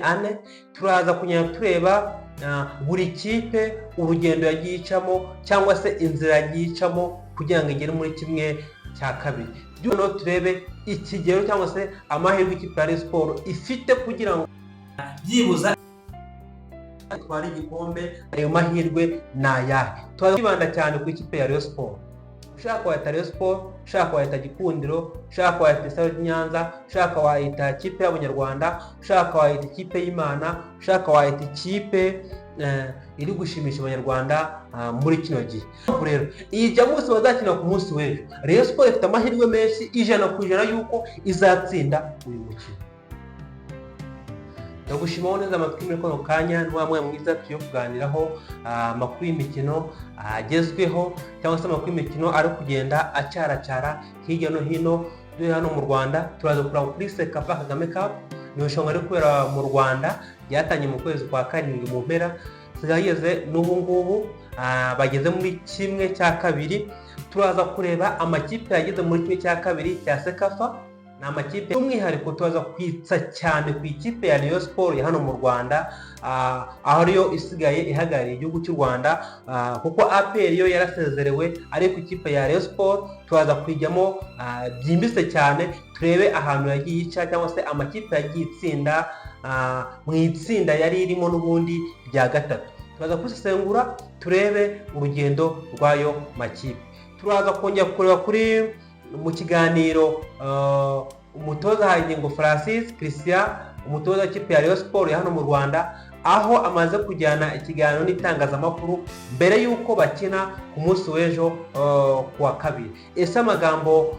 ane. Turaza kugenda tureba buri kipe urugendo yagiye icamo cyangwa se inzira yagiye icamo kugira ngo igere muri kimwe cya kabiri. Noneho turebe ikigero cyangwa se amahirwe ikipe ya Rayon Sports ifite kugira ngo byibuza itware igikombe. Ayo mahirwe ni ayahe? Turaza kwibanda cyane ku ikipe ya Rayon Sports. Ushaka wayita Rayon Sports, ushaka wayita Gikundiro, ushaka wayita Isaro ry'i Nyanza, ushaka wayita ikipe y'Abanyarwanda, ushaka wayita ikipe y'Imana, ushaka wayita ikipe iri gushimisha Abanyarwanda muri kino gihe. Rero iyi Jamus bazakina ku munsi w'ejo, Rayon Sports ifite amahirwe menshi 100% y'uko izatsinda uyu mukino. Ndagushimaho neza amatwi muri kano kanya. Ni wa mwanya mwiza tugiye kuganiraho amakuru y'imikino agezweho cyangwa se amakuru y'imikino ari kugenda acaracara hirya no hino. Dore hano mu Rwanda turaza kureba kuri CECAFA Kagame Cup. Ni irushanwa riri kubera mu Rwanda, ryatangiye mu kwezi kwa karindwi mu mpera, zigeze n'ubu ngubu bageze muri kimwe cya kabiri. Turaza kureba amakipe yageze muri kimwe cya kabiri cya CECAFA. Ni amakipe by'umwihariko turaza kwitsa cyane ku ikipe ya Rayon Sports ya hano mu Rwanda, aho ariyo isigaye ihagarariye igihugu cy'u Rwanda, kuko APR yo yarasezerewe. Ariko ikipe ya Rayon Sports turaza kwijyamo byimbitse cyane, turebe ahantu yagiye ica cyangwa se amakipe yagiye itsinda mu itsinda yari irimo n'ubundi rya gatatu. Turaza gusesengura, turebe urugendo rw'ayo makipe. Turaza kongera kureba kuri mu kiganiro umutoza Haringingo Francis Christian, umutoza w'ikipe ya Rayon Sports ya hano mu Rwanda, aho amaze kujyana ikiganiro n'itangazamakuru mbere y'uko bakina ku munsi w'ejo ku wa kabiri. Ese amagambo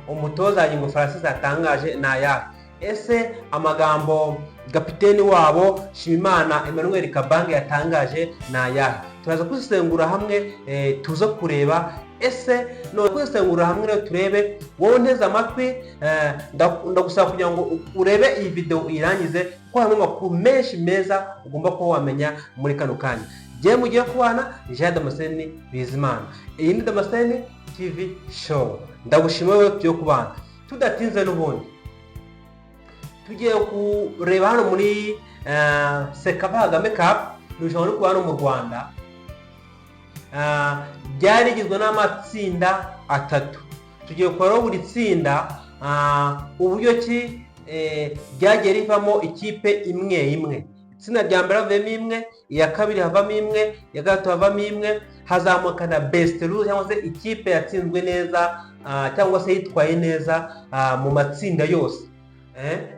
umutoza Haringingo Francis yatangaje ni ayahe? Ese amagambo kapiteni wabo Nshimimana Emmanuel Kabange yatangaje ni ayahe? Turaza kuzisengura hamwe, tuze kureba. Ese none kwisengura hamwe rero turebe. Wowe nteze amatwi, ndagusaba kugira ngo urebe iyi video uyirangize, kuko harimo amakuru menshi meza ugomba kuba wamenya muri kano kanya. Jye mugiye kubana, Jean Damascene Bizimana. Iyi ni Damascene TV Show. Ndagushima wowe tugiye kubana. Tudatinze, n'ubundi tugiye kureba hano muri CECAFA Kagame Cup, irushanwa riri kuba hano mu Rwanda. Ryari rigizwe n'amatsinda atatu. Tugiye kureba buri tsinda uburyo ki ryagiye rivamo ikipe imwe imwe. Itsinda rya mbere havuyemo imwe, iya kabiri havamo imwe, iya gatatu havamo imwe, hazamuka na best loser cyangwa se ikipe yatsinzwe neza cyangwa se yitwaye neza mu matsinda yose.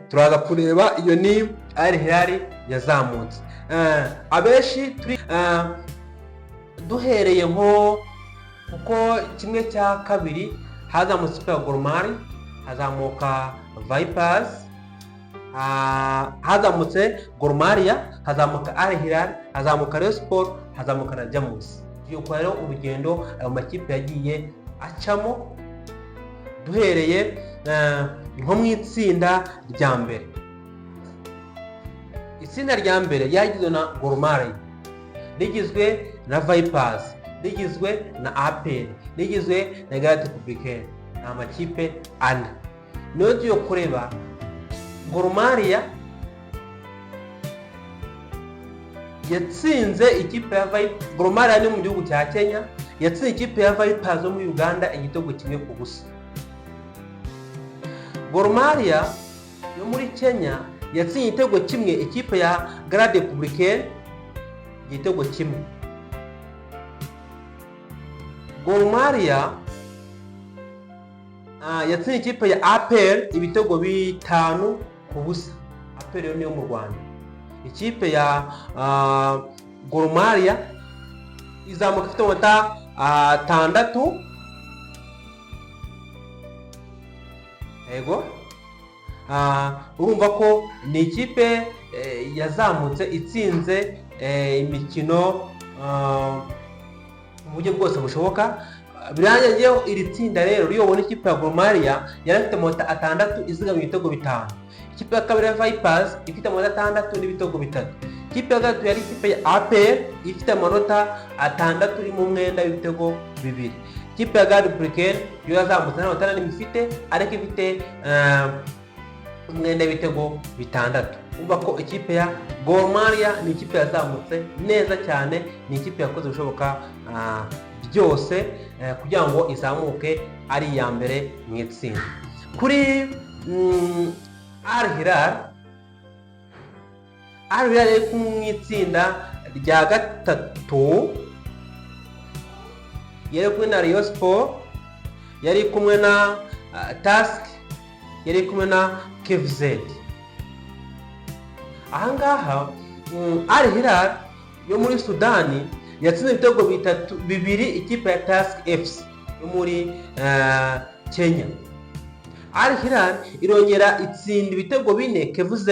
Turaza kureba iyo ni Al Hilal yazamutse. Abenshi turi duhereye nko kuko kimwe cya kabiri hazamutse ikipe ya Gor Mahia, hazamuka Vipers, hazamutse Gor Mahia, hazamuka Al Hilal, hazamuka Rayon Sports, hazamuka na Jamus. Tugiye kureba rero urugendo ayo makipe yagiye acamo, duhereye nko mu itsinda rya mbere. Itsinda rya mbere ryagizwe na Gor Mahia, rigizwe na Vipers, rigizwe na APR, rigizwe na Garde Républicaine. Ni amakipe ane. Niyo tugiye kureba. Gor Mahia yatsinze ikipe ya Vipers. Gor Mahia ni mu gihugu cya Kenya, yatsinze ikipe ya Vipers yo muri Uganda igitego 1-0. Gor Mahia yo muri Kenya yatsinze igitego kimwe ikipe ya Garde Républicaine, igitego kimwe. Gor Mahia yatsinze ikipe ya APR ibitego 5-0. APR yo niyo mu Rwanda. Ikipe ya Gor Mahia izamuka ifite amanota atandatu. Yego, urumva ko ni ikipe yazamutse itsinze imikino mu buryo bwose bushoboka. Birangiye iri tsinda rero riyobowe n'ikipe ya Gor Mahia yari ifite amanota atandatu, izigamye ibitego bitanu. Ikipe ya kabiri ya Vipers ifite amanota atandatu n'ibitego bitatu. Ikipe ya gatatu yari ikipe ya APR ifite amanota atandatu, iri mu mwenda w'ibitego bibiri. Ikipe ya Garde Républicaine yo yazamutse nta manota n'imwe ifite, ariko ifite umwenda w'ibitego bitandatu. Umva ko ikipe ya Gor Mahia ni ikipe yazamutse neza cyane, ni ikipe yakoze ibishoboka byose kugira ngo izamuke ari iya mbere mu itsinda. Kuri Al Hilal, Al Hilal iri mu itsinda rya gatatu, yari kumwe na Rayon Sport, yari kumwe na Tusker, yari kumwe na KVZ. Ahangaha Al Hilal yo muri Sudani yatsinze ibitego bitatu bibiri ikipe ya Tusker FC yo muri Kenya. Al Hilal irongera itsinda ibitego 4 KVZ.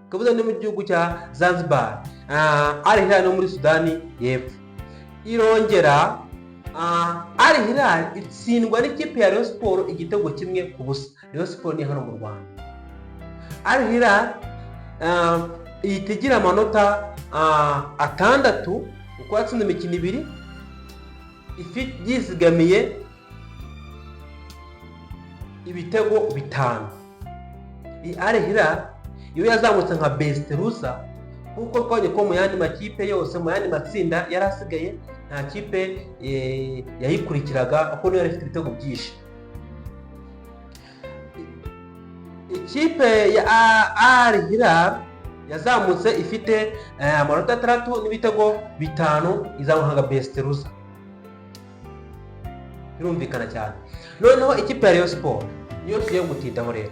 KVZ ni mu gihugu cya Zanzibar. Al Hilal no muri Sudani y'Epfo irongera Al Hilal itsindwa n'ikipe ya Rayon Sport igitego 1-0. Rayon Sport ni hano mu Rwanda. Al Hilal ihita igira amanota 6 uko yatsinze imikino ibiri, yizigamiye ibitego 5. Iyi Al Hilal iyo yazamutse nka best loser, kuko twabonye ko mu yandi makipe yose, mu yandi matsinda yari asigaye, nta kipe yayikurikiraga kuko niyo yari ifite ibitego byinshi. Ikipe ya Al Hilal yazamutse ifite amanota 6 n'ibitego 5, izamuka nka best loser, birumvikana cyane. Noneho ikipe ya Rayon Sport niyo tugiye gutindaho rero.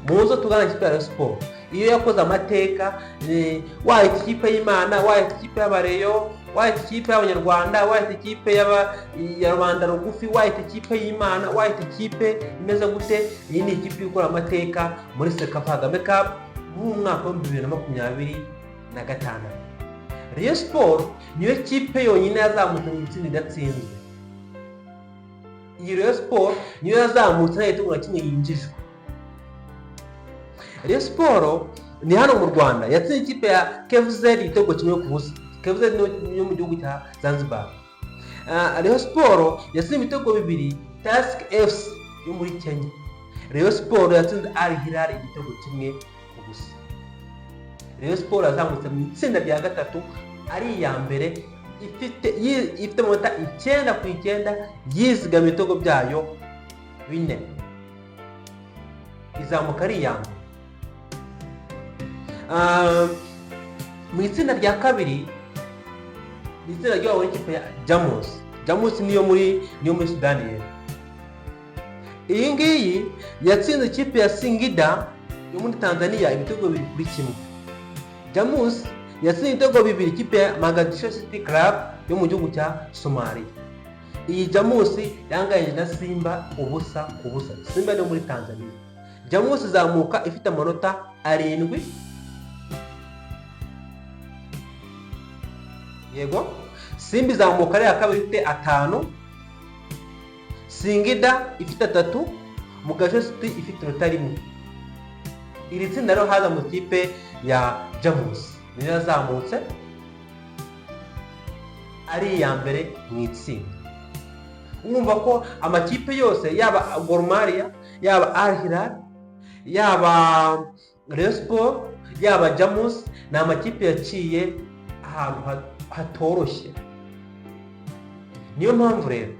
Muzo tugana ikipe ya Rayon Sport, iyo yakoze amateka. Wahita ikipe y'Imana, wahita ikipe y'Abareyo, wahita ikipe y'Abanyarwanda, wahita ikipe ya rubanda rugufi, wahita ikipe y'Imana, wahita ikipe imeze gute, iyi ni ikipe ikora amateka muri CECAFA Kagame Cup mu mwaka wa 2026. Rayon Sport niyo kipe yonyine yazamutse mu itsinda idatsinzwe. Iyi Rayon Sport niyo yazamutse nta gitego na kimwe yinjijwe. Rayon Sport ni hano mu Rwanda yatsinze ikipe ya KVZ igitego 1-0. KVZ niyo mu gihugu cya Zanzibar. Rayon Sport yatsinze ibitego 2 Tusker FC yo muri Kenya. Rayon Sport yatsinze Al Hilal igitego 1-0. Rayon Sport yazamutse mu itsinda rya gatatu ari iya mbere, ifite amanota 9 ku 9, yizigama ibitego byayo 4, izamuka ari iya mbere. Mu itsinda rya kabiri ni itsinda ryabo n'ikipe ya Jamus. Jamus niyo muri Sudani y'Epfo. Iyi ngiyi yatsinze ikipe ya Singida yo muri Tanzania ibitego 2-1. Jamus yatsinze ibitego 2 ikipe ya Mogadishu City Club yo mu gihugu cya Somalia. Iyi Jamus yanganyije na Simba 0-0. Simba ni muri Tanzania. Jamus izamuka ifite amanota 7. Yego, Simba izamuka ari iya kabiri ifite 5, Singida ifite 3, Mogadishu City ifite inota 1. Iri tsinda rero haza mu kipe ya Jamus, niyo yazamutse ari iya mbere mu itsinda. Urumva ko amakipe yose, yaba Gor Mahia, yaba Al Hilal, yaba Rayon Sport, yaba Jamus, ni amakipe yaciye ahantu hatoroshye. Niyo mpamvu rero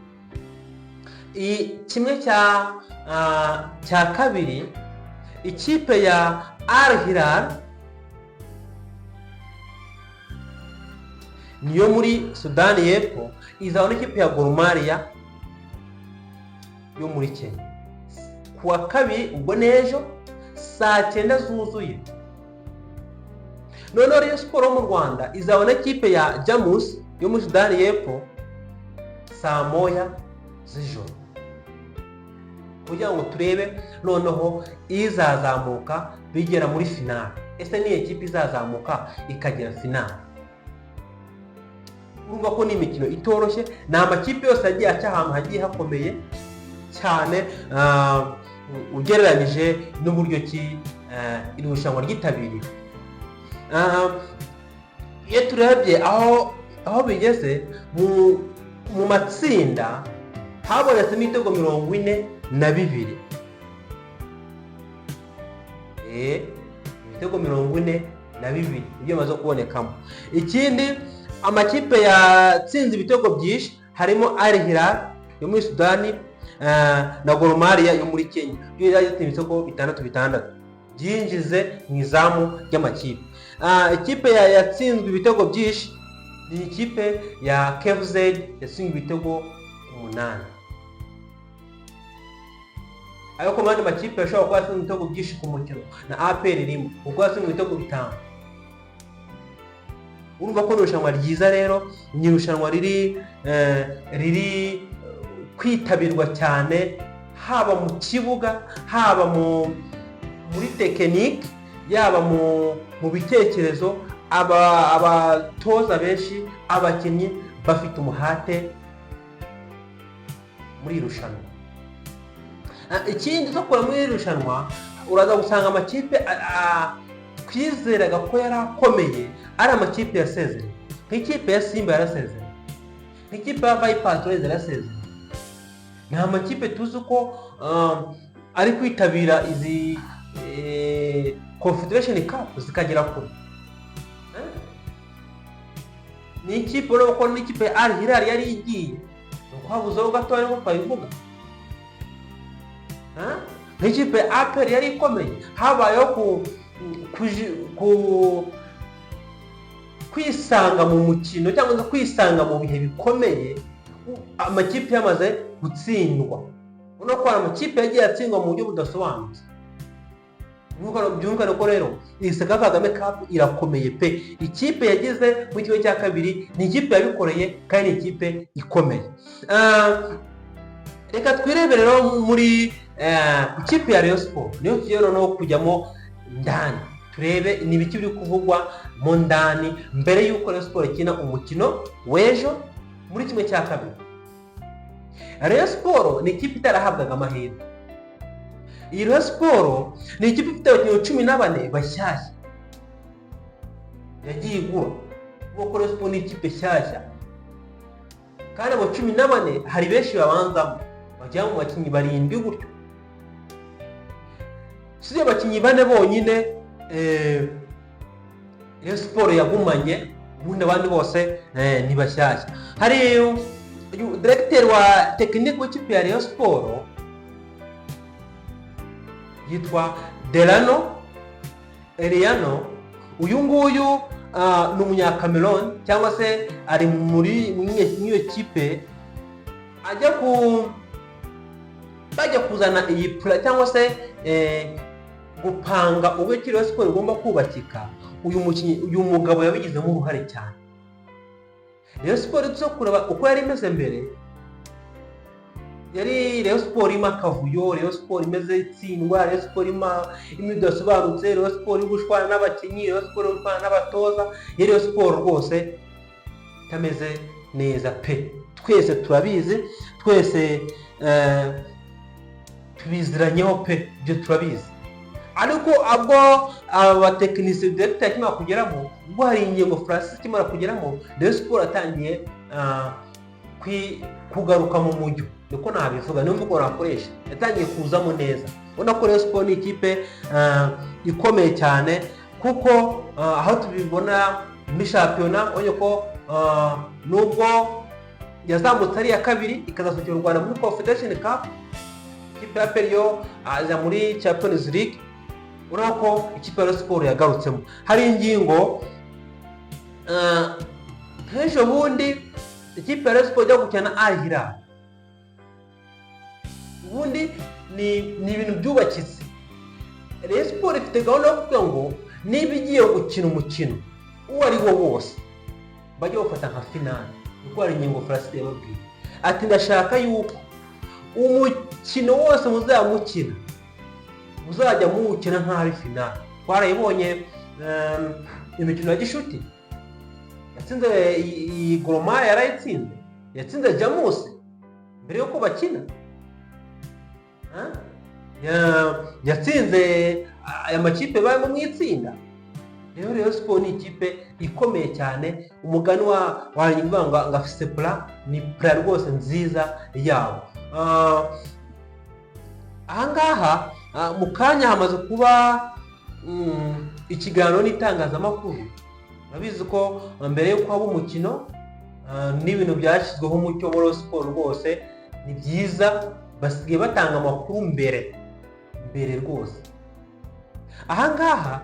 iyi kimwe cya kabiri, ikipe ya Al Hilal niyo muri Sudani y'Epfo izaba n'ikipe ya Gor Mahia yo muri Kenya ku wa kabiri, ubwo n'ejo saa 9 zuzuye. Noneho Rayon Sport yo mu Rwanda izaba n'ikipe ya Jamus yo muri Sudani y'Epfo saa 1 z'ijoro, kugira ngo turebe noneho izazamuka bigera muri finale. Ese ni ikipe izazamuka ikagera finale? Urumva ko ni imikino itoroshye, ni amakipe yose yagiye aca ahantu hagiye hakomeye cyane, ugereranyije n'uburyo ki iri rushanwa ryitabiriwe. Iyo turebye aho bigeze mu matsinda, habonetsemo ibitego 42, ibitego 42. Na bibiri nibyo bimaze kubonekamo. Ikindi, amakipe yatsinze ibitego byinshi harimo Al Hilal yo muri Sudani na Gor Mahia yo muri Kenya, yo yatsinze ibitego bitandatu bitandatu byinjize mu izamu ry'amakipe. Ikipe yatsinzwe ibitego byinshi ni ikipe ya KVZ, yatsinzwe ibitego 8. Ariko mu yandi makipe yashobora kuba yatsinze ibitego byinshi ku mukino, na APR irimo kuko yatsinzwe ibitego 5. Urumva ko ni irushanwa ryiza rero, ni irushanwa riri kwitabirwa cyane, haba mu kibuga, haba muri tekinike, yaba mu bitekerezo. Abatoza benshi, abakinnyi bafite umuhate muri iri rushanwa. Ikindi cyo muri iri rushanwa, uraza gusanga amakipe twizeraga ko yari akomeye ari amakipe yasezereye. Nk'ikipe ya Simba yarasezereye, nk'ikipe ya Vipers yarasezereye. Ni amakipe tuzi ko ari kwitabira izi Confederation Cup zikagera kure. Ni ikipe urabona ko n'ikipe ya Al Hilal yari igiye, ni uko habuzeho gatoya nkuko twabivuga. Nk'ikipe ya APR yari ikomeye, habayeho ku kwisanga mu mukino cyangwa se kwisanga mu bihe bikomeye, amakipe yamaze gutsindwa. Ubona ko hari amakipe yagiye atsindwa mu buryo budasobanutse. Byumvikane ko rero iyi CECAFA Kagame Cup irakomeye pe. Ikipe yageze mu kimwe cya kabiri ni ikipe yabikoreye kandi ni ikipe ikomeye. Reka twirebere rero muri ikipe ya Rayon Sport, niyo tugiye noneho kujyamo ndani, turebe ni ibiki biri kuvugwa mo ndani mbere y'uko Rayon Sport ikina umukino w'ejo muri kimwe cya kabiri. Rayon Sport ni ikipe itarahabwaga amahirwe. Iyi Rayon Sport ni ikipe ifite abakinnyi 14 bashyashya yagiye igura, kuko Rayon Sport ni ikipe nshyashya, kandi abo 14 hari benshi babanzamo bagera mu bakinnyi 7 gutyo. Si abakinnyi bane bonyine Rayon Sport yagumanye, ubundi abandi bose ni bashyashya. Hari directeur wa tekinike w'ikipe ya Rayon Sport yitwa Delano Eliano. Uyu nguyu ni umunyakameroni, cyangwa se ari muri iyo kipe. Ajya ku bajya kuzana iyi plan cyangwa se gupanga uburyo Rayon Sport igomba kubakika, uyu mukinnyi, uyu mugabo yabigizemo uruhare cyane. Rayon Sport tuzo kureba uko yari imeze mbere, yari Rayon Sport irimo akavuyo, Rayon Sport imeze itsindwa, Rayon Sport irimo idasobanutse, Rayon Sport iri gushwana n'abakinnyi, Rayon Sport iri gushwana n'abatoza. Yari Rayon Sport rwose itameze neza pe. Twese turabizi, twese tubiziranyeho pe, ibyo turabizi. Ariko ubwo abatekinisiye, directeur akimara kugeramo, ubwo hari ingingo Francis akimara kugeramo, Rayon Sport atangiye kugaruka mu mujyo, niko nabivuga, niyo mvugo nakoresha. Yatangiye kuzamo neza. Ubona ko Rayon Sport ni ikipe ikomeye cyane, kuko aho tubibona muri shampiyona, ubonye ko nubwo yazamutse ari iya kabiri, ikazasohokera u Rwanda muri Confederation Cup, ikipe ya APR yo aza muri Champions League. Urabona ko ikipe ya Rayon Sport yagarutsemo. Hari ingingo, nk'ejo bundi ikipe ya Rayon Sport ijya gukina na Al Hilal, ubundi ni ibintu byubakitse. Rayon Sport ifite gahunda yo kuvuga ngo niba igiye gukina umukino uwo ari wo wose, bajye bawufata nka finale. Niko hari ingingo Francis yababwiye ati: "Ndashaka yuko umukino wose muzajya mukina, muzajya muwukina nk'aho ari finale." Twarayibonye imikino ya gishuti yatsinze iyi Gor Mahia, yarayitsinze, yatsinze Jamus mbere y'uko bakina. Yatsinze aya makipe barimo mu itsinda. Rero Rayon Sport ni ikipe ikomeye cyane. Umugani wa wanjye uvuga ngo afise plan, ni plan rwose nziza yabo. Ahangaha mu kanya hamaze kuba ikiganiro n'itangazamakuru. Urabizi ko mbere y'uko haba umukino, n'ibintu byashyizweho umucyo muri siporo rwose ni byiza, basigaye batanga amakuru mbere mbere rwose. Ahangaha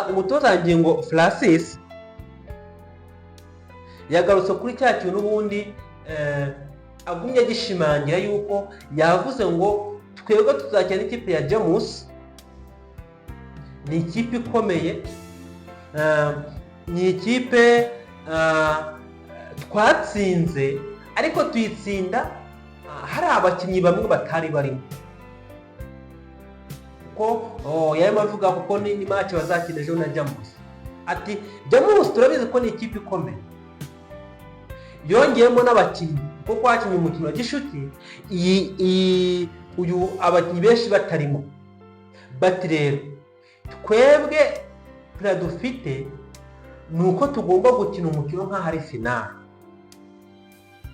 umutoza Ngingo Francis yagarutse kuri cya kintu ubundi agumye agishimangira yuko yavuze ngo twebwe tuzakina n'ikipe ya Jamus, ni ikipe ikomeye, ni ikipe twatsinze, ariko tuyitsinda hari abakinnyi bamwe batari barimo, kuko yarimo avuga kuko ni match bazakina ejo na Jamus. Ati Jamus turabizi ko ni ikipe ikomeye, yongeyemo n'abakinnyi kuko twakinnye umukino wa gishuti iyi uyu abakinnyi benshi batarimo. Bati rero twebwe plan dufite ni uko tugomba gukina umukino nk'aho ari finale,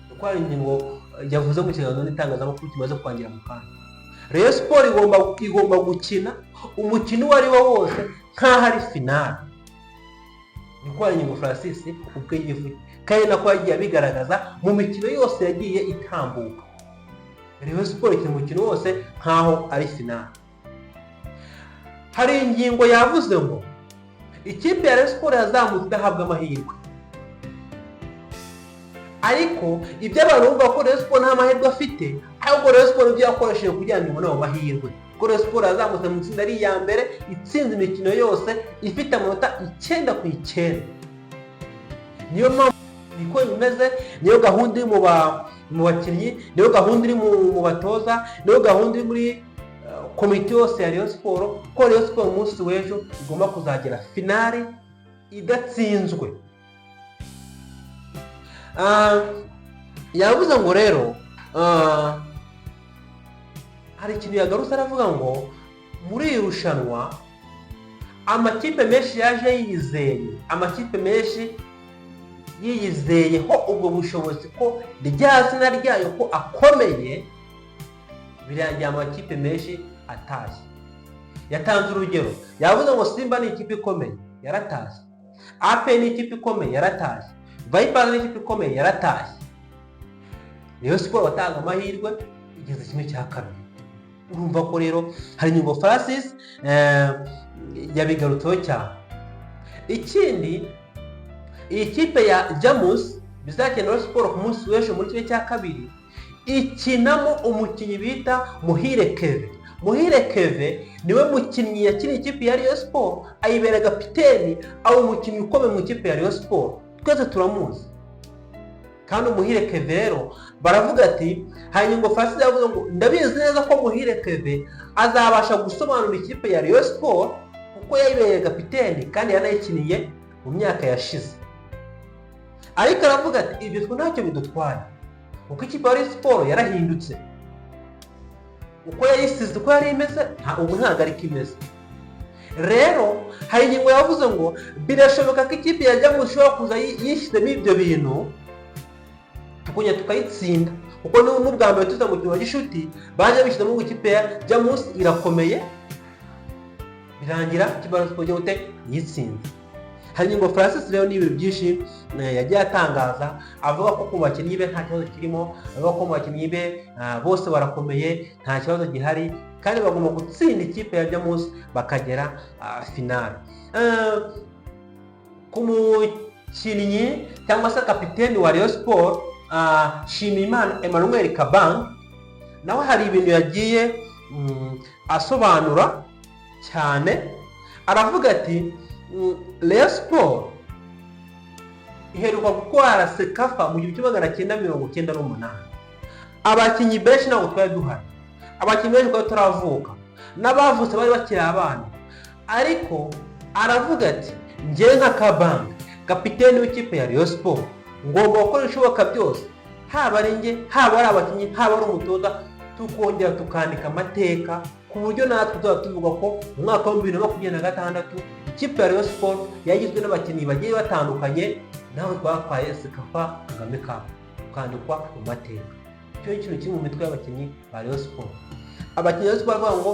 kuko hari ingingo yavuze mu kiganiro n'itangazamakuru kimaze kwangira mu kanya. Rayon Sport igomba gukina umukino uwo ari wo wose nk'aho ari finale, niko Haringingo Francis ubwe yivuye, kandi nako yagiye abigaragaza mu mikino yose yagiye itambuka. Rayon Sport ikina umukino wose nk'aho ari finale. Hari ingingo yavuze ngo ikipe ya Rayon Sport yazamutse idahabwa amahirwe, ariko ibyo abantu bumva ko Rayon Sport nta mahirwe afite, ahubwo Rayon Sport ibyo yakoresheje kugira ngo ibone ayo mahirwe, kuko Rayon Sport yazamutse mu itsinda ari iya mbere, itsinze imikino yose, ifite amanota 9 ku 9. Niyo mpamvu niko bimeze, niyo gahunda iri mu bakinnyi, niyo gahunda iri mu batoza, niyo gahunda iri muri komite yose ya Rayon Sport, ko Rayon Sport umunsi w'ejo igomba kuzagera finale idatsinzwe. Yavuze ngo rero hari ikintu yagarutse, aravuga ngo muri iri rushanwa amakipe menshi yaje yiyizeye, amakipe menshi yiyizeyeho ubwo bushobozi ko rya zina ryayo ko akomeye, birangiye amakipe menshi atashye. Yatanze urugero, yavuze ngo Simba ni ikipe ikomeye, yaratashye. APR ni ikipe ikomeye, yaratashye. Vipers ni ikipe ikomeye, yaratashye. Rayon Sport batanga amahirwe igeze 1/2. Urumva ko rero Haringingo Francis yabigarutseho cyane. Ikindi, iyi kipe ya Jamus bizakina Rayon Sport ku munsi w'ejo muri 1/2, ikinamo umukinnyi bita Muhire Keve. Muhire Keve niwe mukinnyi yakiniye ikipe ya Rayon Sport, ayibera kapiteni, aba umukinnyi ukomeye mu ikipe ya Rayon Sport, twese turamuzi. Kandi Umuhire Keve rero baravuga ati, hanyuma ngo Francis yavuze ngo ndabizi neza ko Muhire Keve azabasha gusobanura ikipe ya Rayon Sport, kuko yayibereye kapiteni kandi yanayikiniye mu myaka yashize. Ariko aravuga ati ibyo twe ntacyo bidutwaye, kuko ikipe ya Rayon Sport yarahindutse, uko yayisize, uko yari imeze, ubu ntabwo ariko imeze. Rero hari ingingo yavuze ngo birashoboka ko ikipe ya Jamus ishobora kuza yishyizemo ibyo bintu, tukongera tukayitsinda, kuko n'ubwa mbere tuza mu mukino wa gishuti baje bishyizemo ngo ikipe ya Jamus irakomeye, birangira ikipe ya Sport gute yitsinze. Hari ingingo Francis rero ni ibintu byinshi yagiye atangaza, avuga ko ku bakinnyi be nta kibazo kirimo, avuga ko mu bakinnyi be bose barakomeye, nta kibazo gihari, kandi bagomba gutsinda ikipe ya Jamus bakagera finale. Ku mukinnyi cyangwa se kapiteni wa Rayon Sport, Nshimiyimana Emmanuel Kabang, nawe hari ibintu yagiye asobanura cyane. Aravuga ati Rayon Sport iheruka gutwara CECAFA mu 1998, abakinnyi benshi ntabwo twari duhari, abakinnyi benshi twari turavuka, n'abavutse bari bakiri abana. Ariko aravuga ati njyewe nka Kabanga, kapiteni w'ikipe ya Rayon Sport, ngomba gukora ibishoboka byose, haba ari njye, haba ari abakinnyi, haba ari umutoza, tukongera tukandika amateka, ku buryo natwe tuzaba tuvuga ko mu mwaka wa 2026 ikipe ya Rayon Sport yagizwe n'abakinnyi bagiye batandukanye, nawe twatwaye CECAFA Kagame Cup, tukandikwa mu mateka. Icyo ni ikintu kiri mu mitwe y'abakinnyi ba Rayon Sport. Abakinnyi ba Rayon Sport bavuga ngo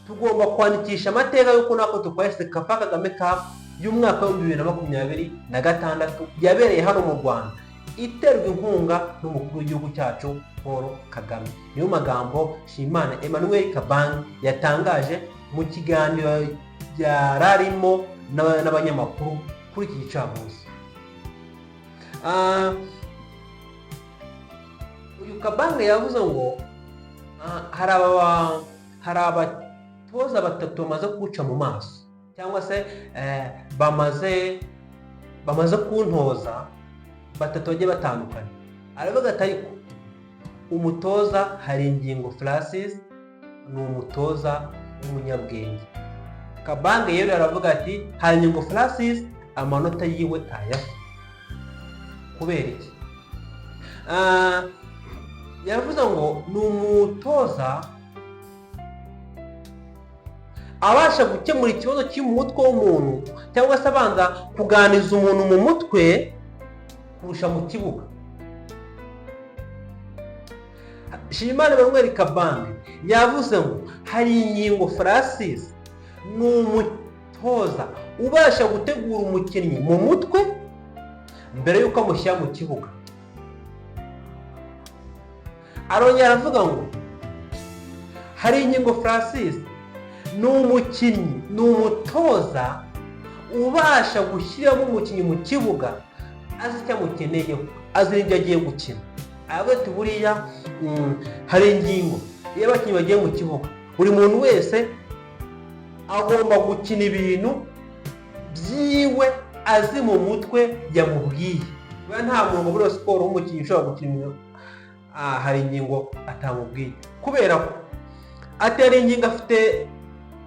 Tugomba kwandikisha amateka y'uko natwe dutwaye CECAFA Kagame Cup y'umwaka wa 2026 yabereye hano mu Rwanda, iterwa inkunga n'umukuru w'igihugu cyacu Paul Kagame." Niyo magambo Nshimiyimana Emmanuel Kabange yatangaje mu kiganiro yari arimo n'abanyamakuru kuri iki gicamunsi. Uyu Kabange yavuze ngo hari abatoza batatu bamaze kuwuca mu maso, cyangwa se bamaze kuntoza batatu bagiye batandukanye. Aravuga ati: "Ariko umutoza Haringingo Francis ni umutoza w'umunyabwenge." Kabange rero aravuga ati: "Haringingo Francis amanota yiwe ntayafite." Kubera iki? Yavuze ngo ni umutoza abasha gukemura ikibazo kiri mu mutwe w'umuntu, cyangwa se abanza kuganiriza umuntu mu mutwe kurusha mu kibuga. Nshimiyimana Emmanuel Kabange yavuze ngo Haringingo Francis ni umutoza ubasha gutegura umukinnyi mu mutwe mbere y'uko amushyira mu kibuga. Arongera aravuga ngo Haringingo Francis ni umukinnyi, ni umutoza ubasha gushyiramo umukinnyi mu kibuga azi icyo amukeneyeho, azi n'ibyo agiye gukina. Aravuga ati: "Buriya Haringingo, iyo abakinnyi bagiye mu kibuga, buri muntu wese agomba gukina ibintu byiwe azi mu mutwe yamubwiye." Buriya nta muntu muri siporo w'umukinnyi ushobora gukina ibintu Haringingo atamubwiye, kubera ko ati Haringingo afite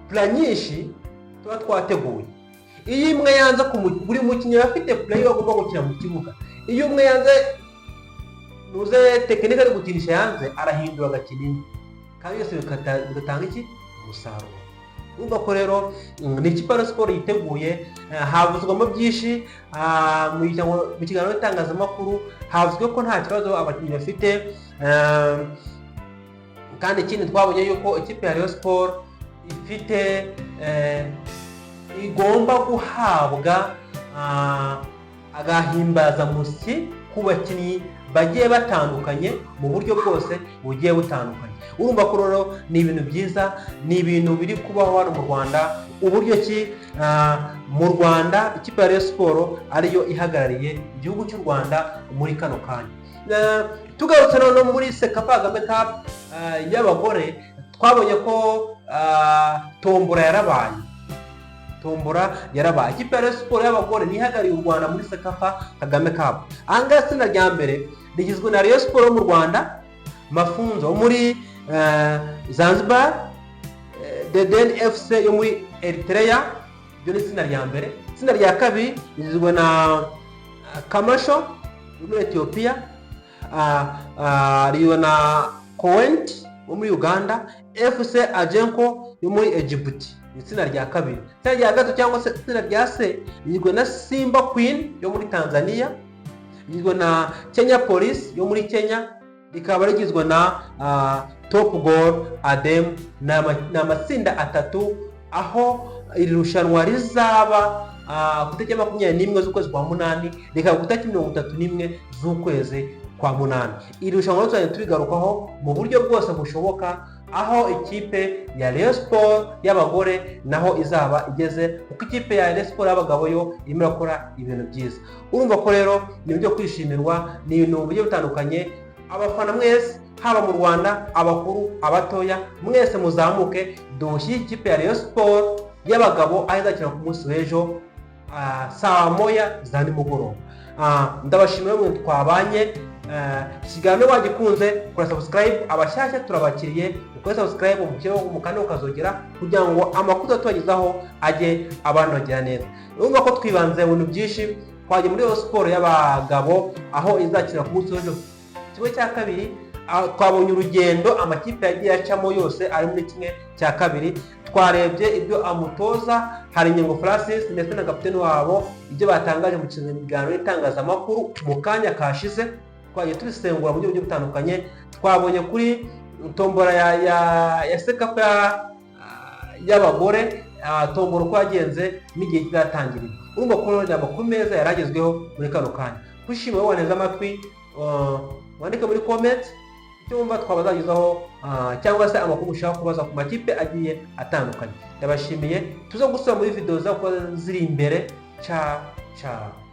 plan nyinshi tuba twateguye. Iyo imwe yanze, buri mukinnyi aba afite plan yiwe agomba gukina mu kibuga. Iyo umwe yanze, nuze technique ari gukinisha yanze, arahindura agakina indi, kandi byose bigatanga iki? Umusaruro. Urumva ko rero ni ikipe ya siporo yiteguye. Havuzwamo byinshi mu kiganiro n'itangazamakuru. Havuzwe ko nta kibazo abakinnyi bafite, kandi ikindi twabonye yuko ikipe ya Rayon Sport ifite igomba guhabwa agahimbazamusyi ku bakinnyi bagiye batandukanye mu buryo bwose bugiye butandukanye. Urumva ko rero ni ibintu byiza, ni ibintu biri kubaho hano mu Rwanda, uburyo ki mu Rwanda ikipe ya Rayon Sport ariyo ihagarariye igihugu cy'u Rwanda muri kano kanya. Tugarutse noneho muri CECAFA Kagame Cup y'abagore, twabonye ko tombora yarabaye. Tombora yarabaye, ikipe ya Rayon Sport y'abagore nihagarariye u Rwanda muri CECAFA Kagame Cup. Ahangaha itsinda rya mbere rigizwe na Rayon Sport yo mu Rwanda, Mafunzo wo muri Zanzibar, Deden FC yo muri Eritrea. Iryo ni itsinda rya mbere. Itsinda rya kabiri rigizwe na Kamasho yo muri Ethiopia, rigizwe na Kowent wo muri Uganda, FC Ajenko yo muri Egypt. Ni itsinda rya kabiri. Itsinda rya gatatu, cyangwa se itsinda rya C, rigizwe na Simba Queen yo muri Tanzania, rigizwe na Kenya Police yo muri Kenya, rikaba rigizwe na Top Goal Adem. Ni amatsinda atatu, aho iri rushanwa rizaba ku itariki 21 z'ukwezi kwa munani, rikaba ku itariki 31 z'ukwezi kwa munani. Iri rushanwa tuzajya turigarukaho mu buryo bwose bushoboka, aho ikipe ya Rayon Sport y'abagore naho izaba igeze, kuko ikipe ya Rayon Sport y'abagabo yo irimo irakora ibintu byiza. Urumva ko rero ni ibyo kwishimirwa, ni ibintu bigiye bitandukanye. Abafana mwese, haba mu Rwanda, abakuru, abatoya, mwese muzamuke dushyiye ikipe ya Rayon Sport y'abagabo, aho izakina ku munsi w'ejo saa 1 za nimugoroba. Ndabashimira mwe twabanye. Ikiganiro wagikunze, kora subscribe. Abashyashya turabakiriye, mukore subscribe, mushyire umukanda ukazogera kugira ngo amakuru tubagezaho ajye abanogera neza. Urumva ko twibanze mu bintu byinshi. Twagiye muri siporo y'abagabo, aho izakina ku munsi w'ejo kimwe cya kabiri. Twabonye urugendo amakipe yagiye acamo yose ari muri kimwe cya kabiri. Twarebye ibyo amutoza Haringingo Francis ndetse na kapiteni wabo, ibyo batangaje mu kiganiro n'itangazamakuru mu kanya kashize. Twagiye tubisengura mu buryo bugiye butandukanye. Twabonye kuri tombora ya CECAFA. y'abagore, tombora uko yagenze n'igihe kizatangirira. Urumva ko ni amakuru meza yari agezweho muri kano kanya. Kushima waneze amatwi, wandike muri comment icyo wumva twabazagezaho cyangwa se amakuru ushaka kubaza ku makipe agiye atandukanye. Ndabashimiye, tuze gusubira muri video za ziri imbere. Ciao ciao.